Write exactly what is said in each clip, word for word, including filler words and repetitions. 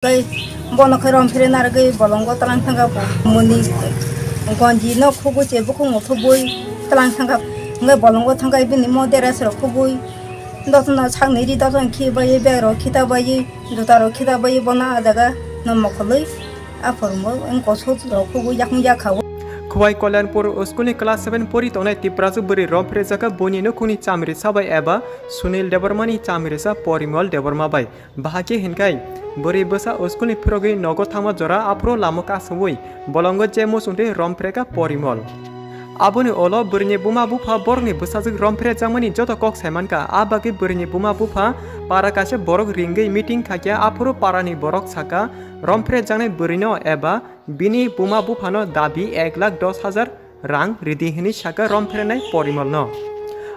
Tei bono khe rom phire narwgwi bolongo twlang thangkha bo. Muni gonji no khugwi se bukhuk muthubwi twlang thangkha. Hwnkhe bolongo thangkha bini mo dress rok khugwi. Dotno sakni ri dotno khibai bag rok khita bai juta rok khita bai bono ah jaga no mokholwi aphuru wngkosuk rok khugwi yakung yakha o. Khowai Kalyanpur school ni class seven pori tongnai Tiprasa bwrwi rom phire jakha buini nukhungni chamrisa bai eba Sunil Debbarma ni chamrisa Porimol Debbarma bai. Bahai khe hinkhai, bwrwi bwsa school ni phirogwi nogo thangma jora aphuru lama kasubwi bolongo je muchungtwi rom phrekha Porimol. Aboni ulo bwrwini buma bupha borokni bwsajwk rom phre jakmani joto kok saimankha, a bagwi bwrwini buma bupha para kaisa borok ringwi meeting khaikha, aphuru parani borok sakha, rom phre jaknai bwrwino eba bini buma buphano dabi ek lakh dos hajar rang ridi hwnwi sakha rom phrenai Porimolno.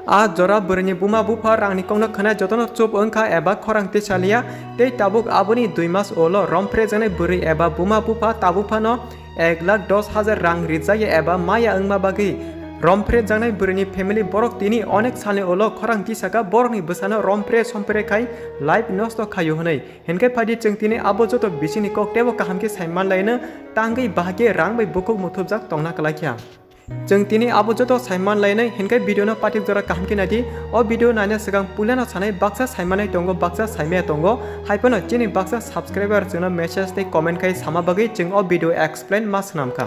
A jora bwrwini buma bupha rangni kokno khwnai jotono chup wngkha eba khorang tisaliya, tei tabuk aboni dui mas ulo rom phrejaknai bwrwi eba buma bupha tabuk phano ek lakh dos hajar rang rijaya eba maya wngma bagwi rom phrejaknai bwrwini family borok tini onek salni ulo khorang tisakha borokni bwsano rom phre som phre khai life nosto khaio hwnwi. Hinkhe phaidi chwng tini abo joto bisingni kok teibo kaham khe sai manlaino, tangwi bahai khe rang bai bukhuk muthubjak tongna kwlaikha. Chwng tini abo joto sai manlainai, hinkhe video no pathik jora kaham khe naidi. O video naina swkang puilano sanai baksa sai manai tongo, baksa sai maya tongo. Hai phano chini baksa subscriber chwngno message tei comment khai sama bagwi chwng o video explain ma swnamkha.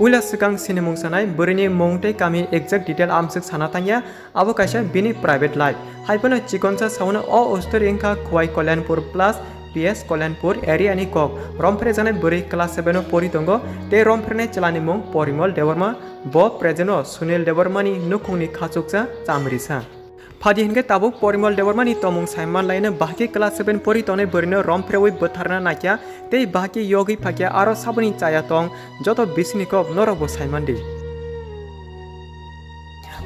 Puila swkang sinimung sanai, bwrwini mung tei kami exact detail amswk sana tangya, abo kaisa bini private life. Hai phano chikonsa saono o ustori wngkha Khowai Kalyanpur plus P S Kalyanpur area ni kok. Rom phrejaknai bwrwi class seven o pori tongo, tei rom phrenai chwlani mung Porimol Debbarma, bo present o Sunil Debbarma ni nukhungni khachuksa chamrisa. Phaidi hinkhe tabuk Porimol Debbarma ni tongmung sai manlaino, bahai khe class seven pori tongnai bwrwino rom phrewi bwtharna naikha tei bahai khe yogwi phaikha aro saboni chaya tong joto bisingni kok norokbo sai mandi.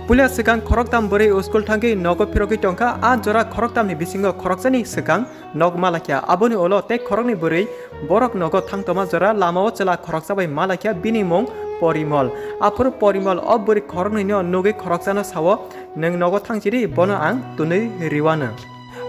Puila swkang khoroktham bwrwi school thangwi nogo phirogwi tongkha, a jora khoroktham ni bisingo khoroksani swkang nok malaikha, aboni ulo tei khoroknwi bwrwi borok nogo thangtoma jora lamao chwla khoroksa bai malaikha, bini mung Porimol. Aphuru Porimol o bwrwi khoroknwino nugwi khoroksano sao, "Nwng nogo thangchidi, bono ang twnwi riwano."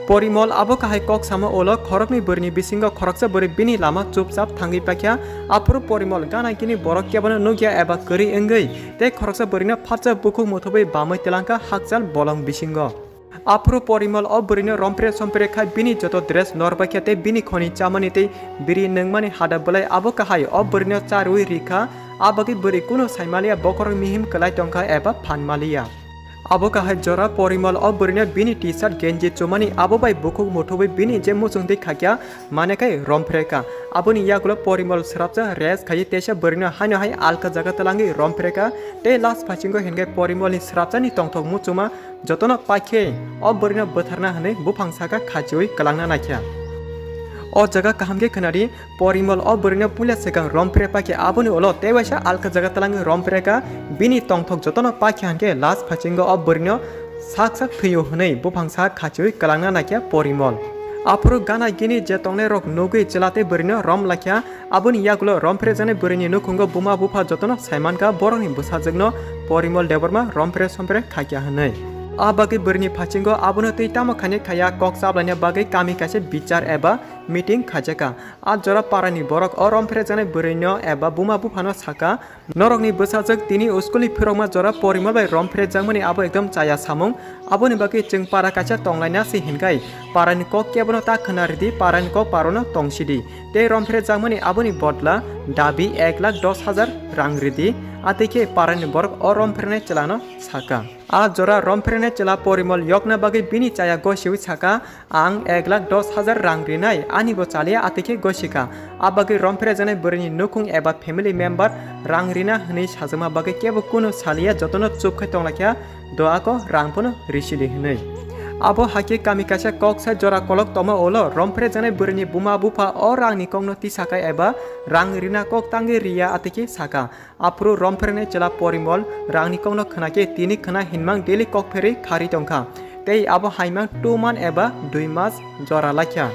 Porimol abo kahai kok samo ulo khoroknwi bwrwini bisingo khoroksa bwrwi bini lama chupchap thangwi paikha. Aphuru Porimol gana gini borok kebono nukya eba kwrwi wngwi tei khoroksa bwrwino phatsa bukhuk muthubwi bamwi twlangkha hakchal bolong bisingo. Aphuru Porimol o bwrwino rompre sompre khai bini joto dress norbaikha tei bini khoni chamani tei biri nungmani hada bwlai abo kahai o bwrwino charwi rikha, a bagwi bwrwi kunu saimaliya bokhorok mihim kwlai tongkha eba phanmaliya. Abo kahai jora Porimol o bwrwino bini T-shirt genji chumani abo bai bukhuk muthubwi bini je muchungtwi khakya mane khai romphreka. Aboni yagulo Porimol swrapsa rest khaiwi teisa bwrwino haino hai alka jaga twlangwi romphreka tei last phasingo hinkhe Porimolni swrapsani tongthok muchuma jotono paikhe o bwrwino bwtharna hwnwi buphang saka khachiwi kwlangna naikha. O jaga kaham khe khwnadi, Porimol o bwrwino puila swkang rompre paikhe aboni ulo tei waisa alka jaga twlangwi rompreka, bini tongthok jotono paikhe hinkhe last phasingo o bwrwino sak sak thwio hwnwi buphang sak khachiwi kwlangna naikha Porimol. Aphuru gana gini je tongnai rok nugwi chwla tei bwrwino rom laikha, aboni yagulo romphrejaknai bwrwini nukhungo buma bupha jotono saimankha borokni bwsajwkno Porimol Debbarma rompre sompre khaikha hwnwi. A bagwi bwrwini phasingo abono twi tamo khainai khaiya kok chablaina bagwi kami kaisa bichar eba meeting khaijakha. A jora parani borok o romphrejaknai bwrwino eba buma buphano sakha, "Norokni bwsajwk tini uskulni phirokma jora Porimol bai romphrejakmani abo ekdom chaya samung. Aboni bagwi chwng para kaisa tonglaina se hinkhai parani kok kebono ta khwna ridi, parani kok parono tongsidi. Tei romphrejakmani aboni bodla dabi ek lakh dos hajar rang ridi, atwi khe parani borok o romphrenai chwlano sakha." A jora romphrenai chwla Porimol yokna bagwi bini chaya gosiwi sakha, "Ang ek lakh dos hajar rang rinai, ani bo chaliya atwi khe gosikha." A bagwi romphrejaknai bwrwini nukhung eba family member rang rina hwnwi sajakma bagwi kebo kunu saliya, jotono chup khai tonglaikha, "Do ako rang phano risidi," hwnwi. Abo hakhe kami kaisa kok sai jora kolok tongma ulo romphrejaknai bwrwini buma bupha o rangni kokno tisakhai eba rang rina kok tangwi riya atwi khe sakha. Aphuru romphrenai chwla Porimol rangni kokno khwnakhe tini khwna hinmang daily kok pherwi kharwi tongkha. Tei abo haimang two month eba dui mas jora laikha.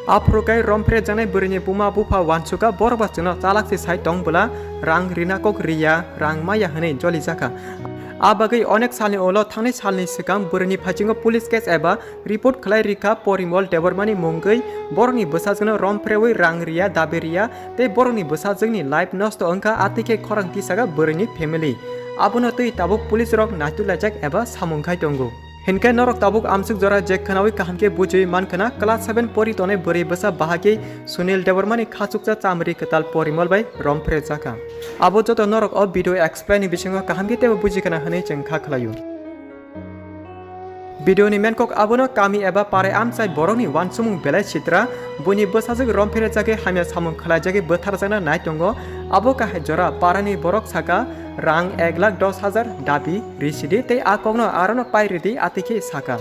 Aphuru kai romphrejaknai bwrwini buma bupha wansukha, borok ba chwngno chalak se sai tong bwla rang rina kok riya, rang maya hwnwi jolijakha. A bagwi onek salni ulo thangnai salni swkang bwrwini phaichingo police case eba report khlai rikha Porimol Debbarmani mungwi borokni bwsajwkno romphrewi rang riya dabi riya tei borokni bwsajwkni life nosto wngkha, atwi khe khorang tisaka bwrwini family. Abono twi tabuk police rok naitulaijak eba samung khai tongo. Hinkhe norok tabuk amswk jora je khwnawi kaham khe bujiwi mankhwna, class seven pori tongnai bwrwi bwsa bahai khe Sunil Debbarmani khachuksa chamri kwtal Porimol bai romphre jakha. Abo joto norok o video explain ni bisingo kaham khe teibo bujikhwna hwnwi chwng kha khlaio. Video ni main kok abono kami eba parai amchai borokni wansukmung belai sitra, buini bwsajwk romphre jagwi hamya samung khlaijagwi bwtharjakna nai tongo. Abo kahai jora parani borok saka, rang ek lakh dos hajar dabi risidi tei a kokno arono pai ridi, atwi khe saka.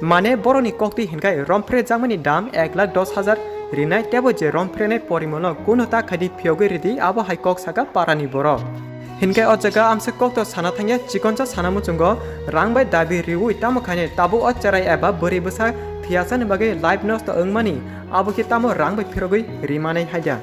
Mane borokni koktwi hinkhai romphre jakmani dam ek lakh dos hajar rinai, tebo je romphrene Porimolno kuno ta khaidi phiyogwi ridi, abo hai kok saka parani borok. Hinkhai o jaga amswk kokto sana thangya, chikonsa sana muchungo rang bai dabi riwi tamo khainai tabuk o cherai eba bwrwi bwsa thiyasani bagwi life nosto wngmani, abo khe tamo rang bai phirogwi rimanai haida.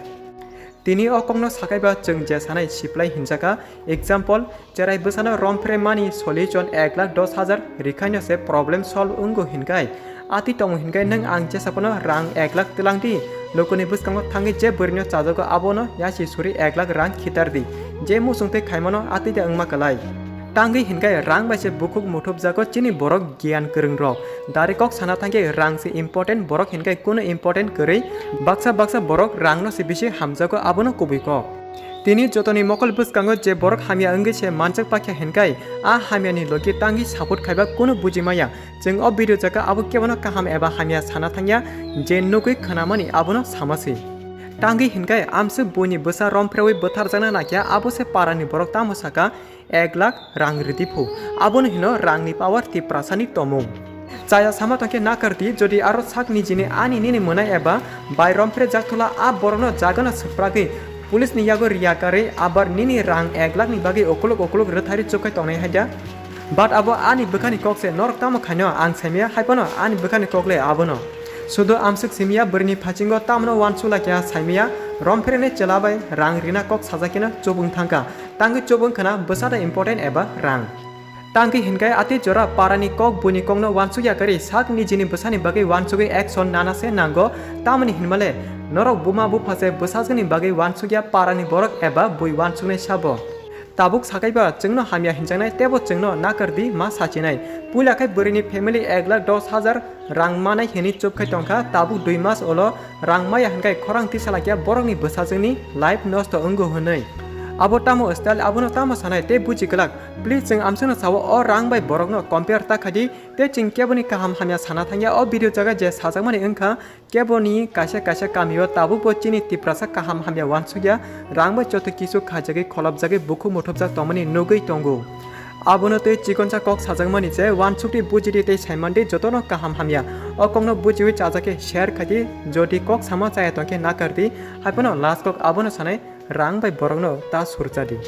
Tini o kokno sakaiba chwng je sanai siplai hinjaka. Example, cherai bwsano romphre mani sollish jon ek lakh dos hajar rikhaino se problem solve wngo hinkhai, atwi tongo hinkhai nwng ang jesa phano rang ek lakh twlang di, lukuni bwskango thangwi je bwrwino chajago abono yasi suri ek lakh rang khitar di, je muchung tei khaimano atwi de wngma kwlai. Tangwi hinkhai rang bai se bukhuk muthubjago chini borok giyan kwrwng rok. Dari kok sana thangkhe rang se important, borok hinkhai kuno important kwrwi. Baksa baksa borok rang no se bisi hamjago, abono kubui kok. Tini jotoni mokol bwskango je borok hamya wngwi se manjak pakya hinkhai a hamya ni logi tangwi support khaiba kuno buji maya. Chwng o video jaga abo kebono kaham eba hamya sana thangya, je nugwi khwnamani abono sama se. Tangwi hinkhai amswk buini bwsa romphrewwi bwtharjakna nakya, abo se parani borok tamo saka, ek lakh rang ridi phu. Abono hino rangni power Tiprasani tomung. Chaya sama tongkhe nakar di, jodi aro sak nijini ani nini mwnai eba bai rompre jakthola a borokno jagano swpragwi police ni yago riya karwi abar nini rang ek lakh ni bagwi okolok okolok rwthari chukkhai tongnai haida. But abo ani bwkhani kok se, norok tamo khaino ang saimaya, haiphano ani bwkhani kok le abono. Sudu amswk simiya bwrwini phaichingo tamno wansuk laikha saimaya, romphreni chwla bai rang rina kok sajakeno chubung thangkha. Tangwi chubung khna bwsada important eba rang. Tangwi hinkhai atwi jora parani kok buini kokno wansukya kwrwi sak nijini bwsani bagwi wansugwi action nana se nango, tamoni hinmale norok buma bupha se bwsajwkni bagwi wansukya parani borok eba bui wansuknai sabo. Tabuk sakaiba chwngno hamya hinjaknai teibo chwngno nakar di ma sachinai. Puila khai bwrwini family ek lakh dos hajar rang manai hinwi chupkhai tongkha, tabuk dui mas ulo rang maya hinkhai khorang tisalakya borokni bwsajwkni life nosto wngo hwnwi. Abo tamo style, abono tamo sanai tei buji kwlak. Please chwng amswkno sao o rang bai borokno compare ta khaidi tei chwng keboni kaham hamya sana thangya o video jaga je sajakmani wngkha. Keboni kaisa kaisa kamio tabukbo chini Tiprasa kaham hamya wansukya, rang bai joto kisu khaijagwi kholopjagwi bukhuk muthubjak tongmani nugwi tongo. Abono tei chikonsa kok sajakmani je wansukdi bujidi tei saimandi jotono kaham hamya. O kokno bujiwi chajakhe share khaidi, jodi kok sama chaya tongkhe nakardi, haiphano last kok abono sanai rang bai borokno ta surchadi.